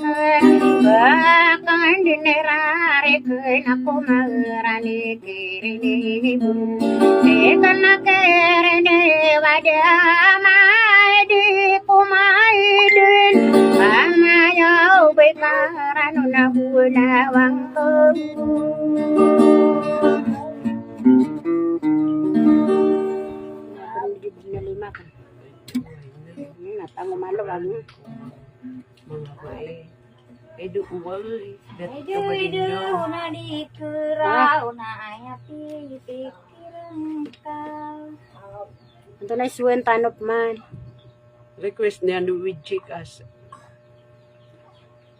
bakang dinirari kena kumarani kirini bu. Ikana kerene wada maidi kumaidin, amayaw bekaran na guna wangko. Ini na tango malo kami. Mga bae. Edo uwal. Edo, edo, na di keraw, na ayati pikiran ka. Anto na isuwen tanop man. Request niyan do with Gcash.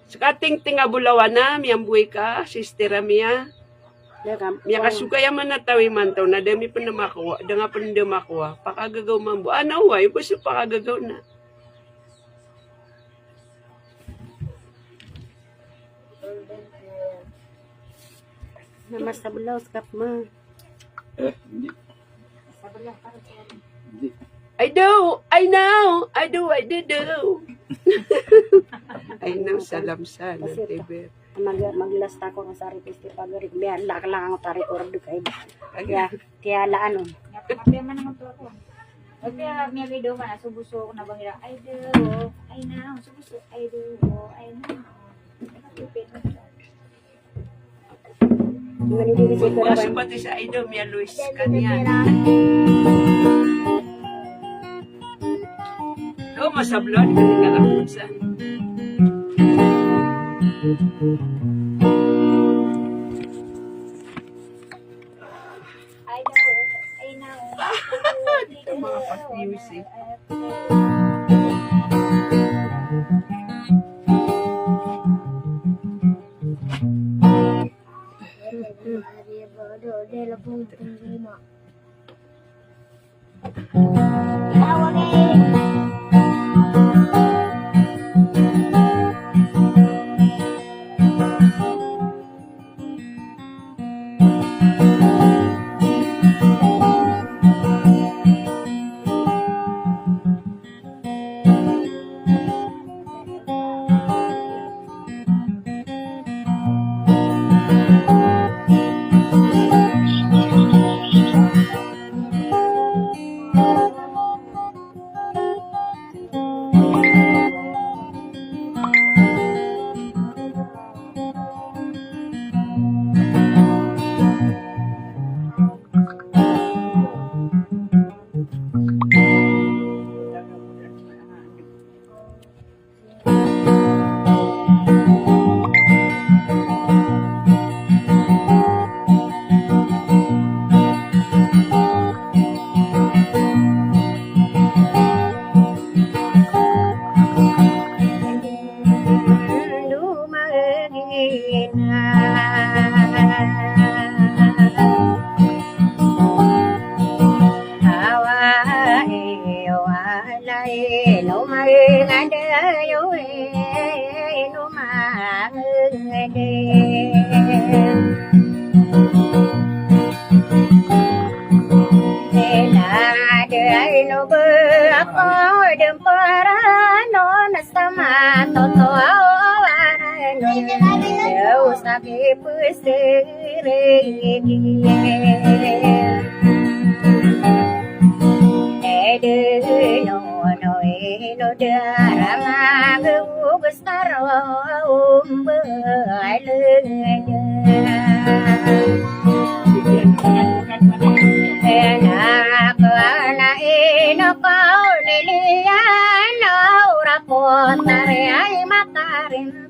Sekatingting a bolawan a miyamboy ka, sister a miya. Miyakasoka iya man a taw imanto na da mi pen makowa, da nga pen da makowa. Pakagagaw mambo. Ana owa, iyo ko so pakagagaw na. Na masablaw sa kap ma. Eh, hindi. Hindi. I do, I know, I do, I do, do. I know, salam sa, Kasi T V. Mag-, maglast ako ng sa request ni Pagari. Biya, lak lang ako sa record kayo. Kaya, kaya la, ano. Kaya man naman to ako. Kaya may video ka na, subuso ko na bang ila, I do, I know, subuso, I do, I know. Masupat isa, I do, miya Luis kaniyan. O, masablaw, di ka nila kung saan. I know, I know. Di ka makapag-music.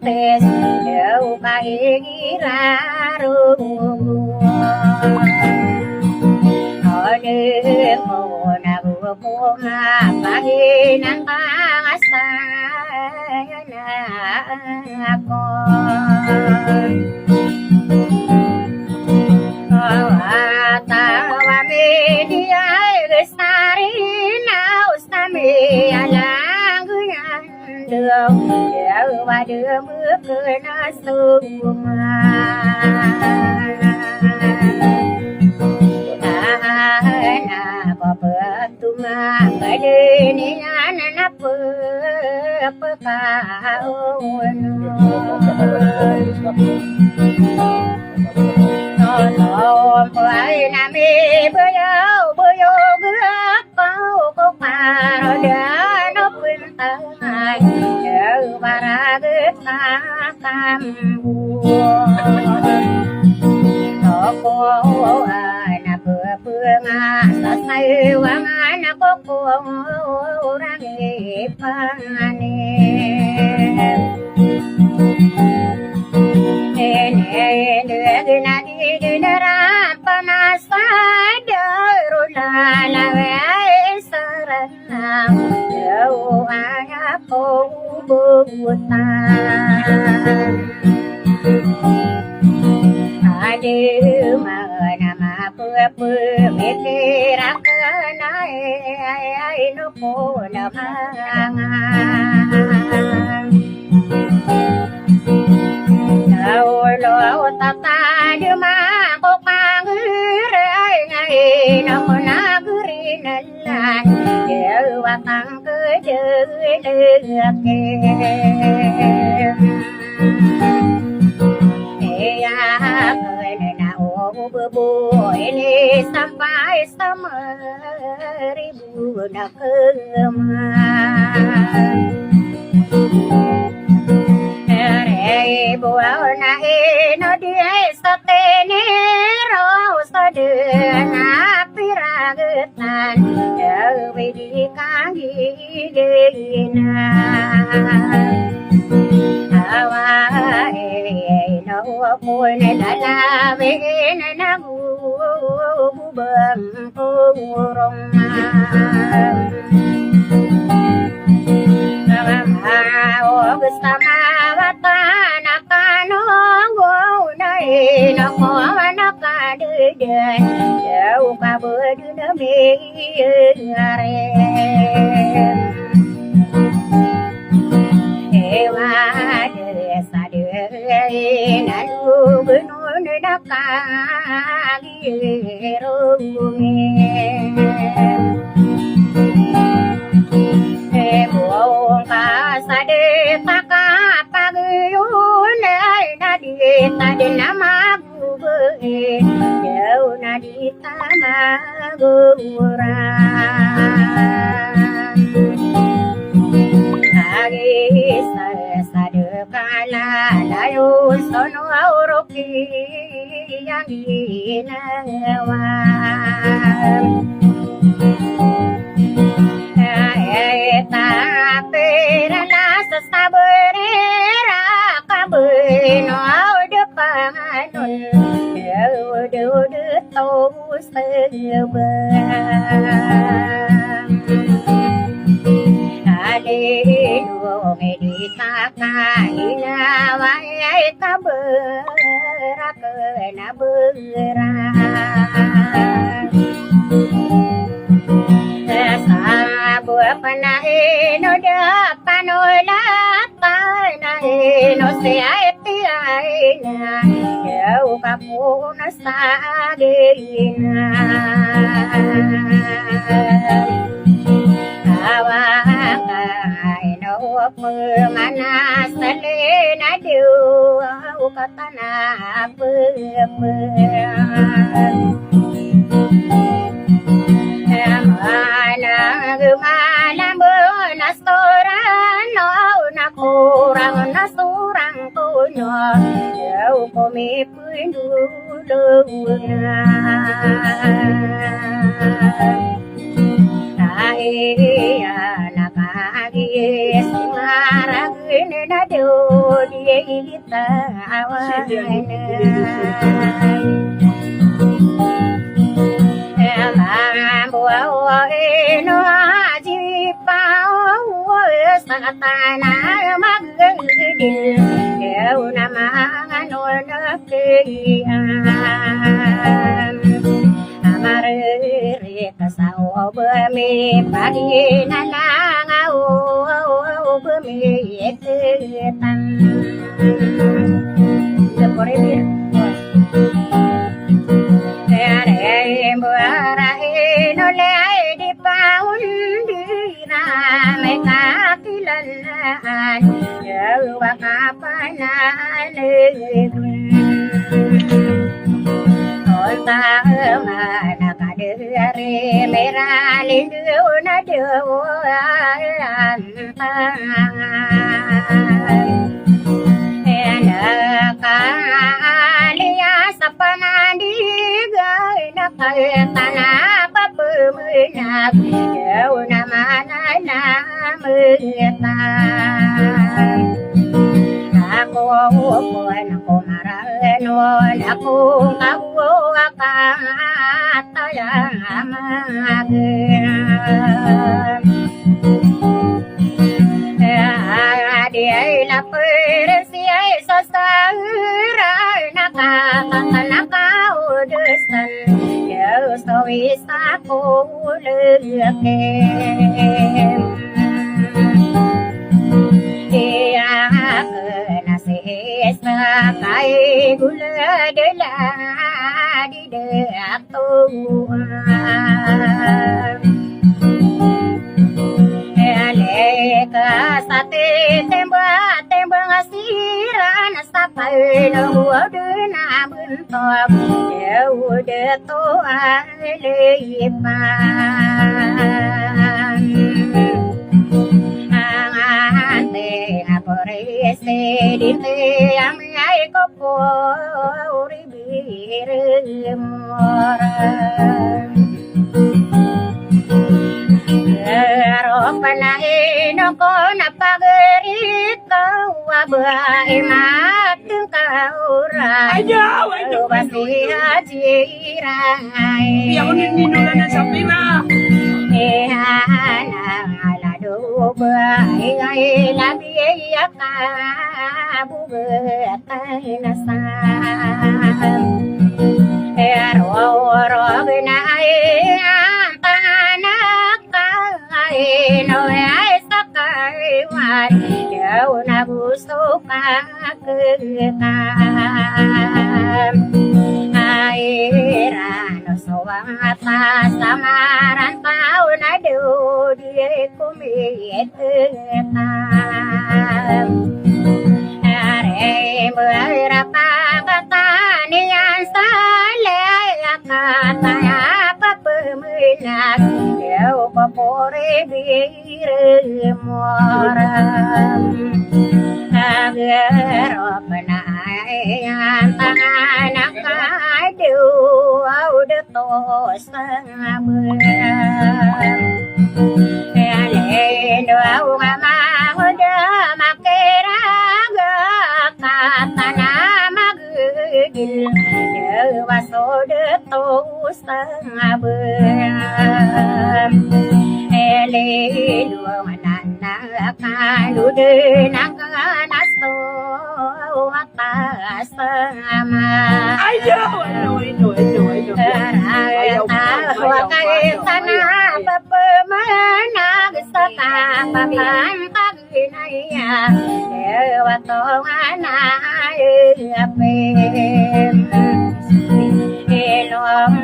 Tes daw ka igira rogo. Ode ko na bo ko nga paginan pangastayan ako. Kawatawa mi di ay gestari na ustami alang guyan. Daw, daw, wadem kena suma. Ana ko petuma, kadenian na pepekaon. Nono pay na miboyoboyog ako ko parodan o pentaman, ya baraget Kambo. Toko ana bebenga sa sayawangan ako ko orang ipangani. Ini ini gina di gina rampa masa darulala wai saran Nang daw aya ko bubutan. Adi mana mapapamikir aken ay, ay, ay, no ko na mangan. Daw lo tatadema ko pangiray na ko nagerinan. Dewatang kedewedewake. Iya, kena na o bebo ini sampai samaribu na kema. Ere ibu na ino di Sa tenero sa dena piragetan, daw di kanggiginan. Awa e, ino ko na lalawin na gubang kurong. Awa o, gusto mawatan Kanongo na ino ko na kadedan, daw kabeden a miyari. Ewa de sa de na lubenon na kagi Irungi. Ebong ka sa di ta kapagiyonay na di ta di na magubai. Daw na di ta maguran. Agi sa sa de ka lalayo sono aurok yang ginawa. Ay, tapira na sa sabarira, kabino, o de panganon, o de, o de, to seba. Alilong di kakaina, wayay kabera kena bera. Sa bo panahi no da panola panahi no si ay ti ay na. Yaw ka po na sa gina. Awa ka ino pemana salina diyo ka Mana gumana bo na sorang no, na korang na sorang ko no, yaw ko mipindulong na. Ay, anak agis, maragin na do di Amariri ka sa o bami pagina na nga o bami etetan. Ere mbara ino le ay di paundi na meka. Aya wakapanan. Onta mana kadari meralin duna doan. Ena kaliya sapanandiga ena kaltana papemenag. Ena mana Ako, ako, ako, marano, ako, ako, akatayamag. Adi ay laper siyay sasara, nakakata, nakaudesan, yaw sawi sa Ako leken. Iya kena sisa kay gula dela di dato. Iya leka sa titimba, timba nga siran sa payno dena bentok. Iya uda to Lipan. Angante nga presidente, amay ko po oribiremora. Aro panaino ko na pagarito, aba imat Ayaw, ayaw, ayaw, ayaw. Iya ko nin ninola na sa pira. Ihana alado ba ingay labi iya ka bugat ay nasa. Ero oro ginayan tanak Kaino ay sa kaiwan, daw na gusto ka kekam. Ay rano so wata sa marantau na daw di kumitam. Are mbara pakataniyan sa laya kataya papemenag, yaw papore biremora. Agarop na ayan tanganak kadiw, aw dato Aya lendo aw nga mangoda makeraga katana magedil. Dewa so dato sa ngabam. Elendo nga nanakan uden angkana so Ayaw, ayaw, ayaw, ayaw, ayaw. Ayaw, ayaw, ayaw, ayaw. Ayaw, ayaw, ayaw,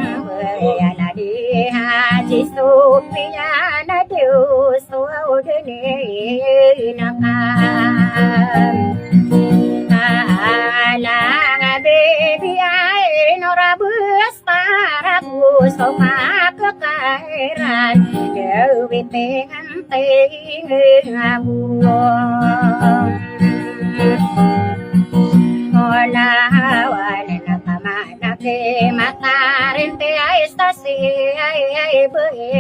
ayaw. Di Haji Sophia na Diyos, wow, dali na ka. Ala nga bibi ay norabos para ko so makakairan. Daw bitingan tingin ako. Olawan na tama Naki matarin ti ay stasi ay ay bele.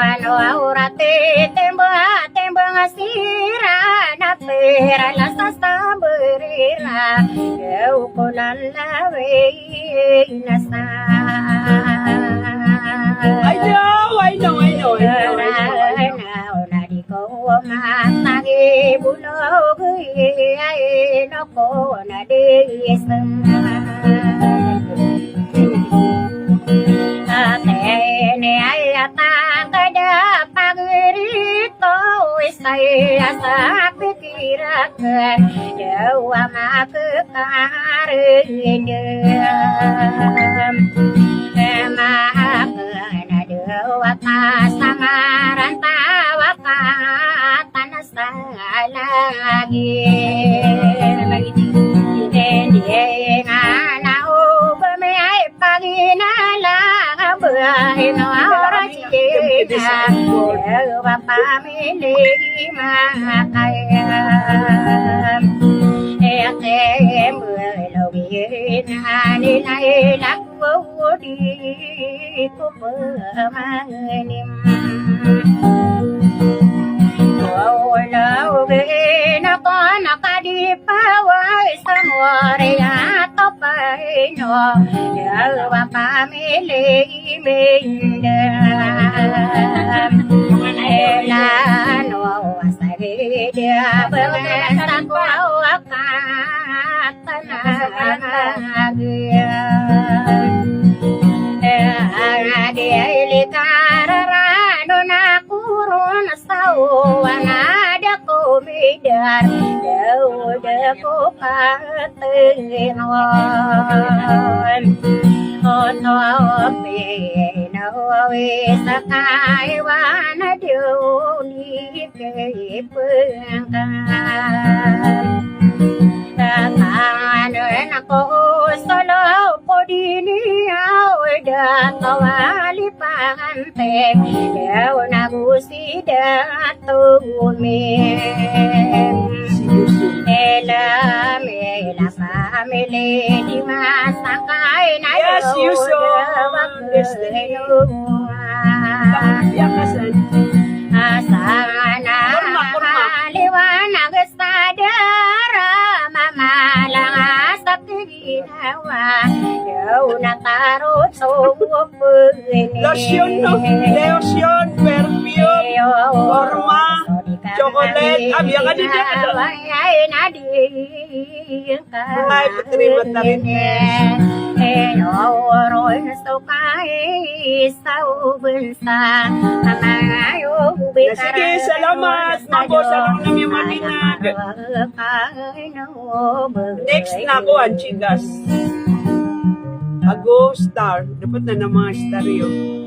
Ano aura ti temba temba ngasira na pera la sasta berira. Kau ko lalawi nasa. Ayaw, ayaw, ayaw, ayaw, ayaw, ayaw. Ko matagi bulog, ay, no, ko na di isang. Ate, ni, ay, atang kada pagirito, isay, asa, pikirakan, daw, ama, kekaridam. Ema, Ino a oras ina, ino a pamili makaya. Iyakembelo ina nila ila ko di ko pemangnim. Wala ina ko na kadipawa isa mori ato paino. Ino a pamili Minda. Elano asagida bangsa ko akan agya. Adi ay likararano na kurun sawa na da ko midar. Daw da ko Tengginon oto pinawi sa kaiwan a diyoni kay pengkan. Tatangan ako solo ko diniyaw da kawali pangante. Daw na gusi da Tumin. Ela, ela family di masakay na. Yes, you so. Asana. Kurma, kurma. Liwanag sa dara, mamalang sa ginawa. Daw na tarot so Lotion, no? Lotion, perfume, forma, chocolate. Ah, biya ka di, biya ka di. Ay, putri, matarin. Na sige, salamat, mabos ako na miyamadinag. Next na ako, Anchigas. Ago star. Dapat na ng mga star yun.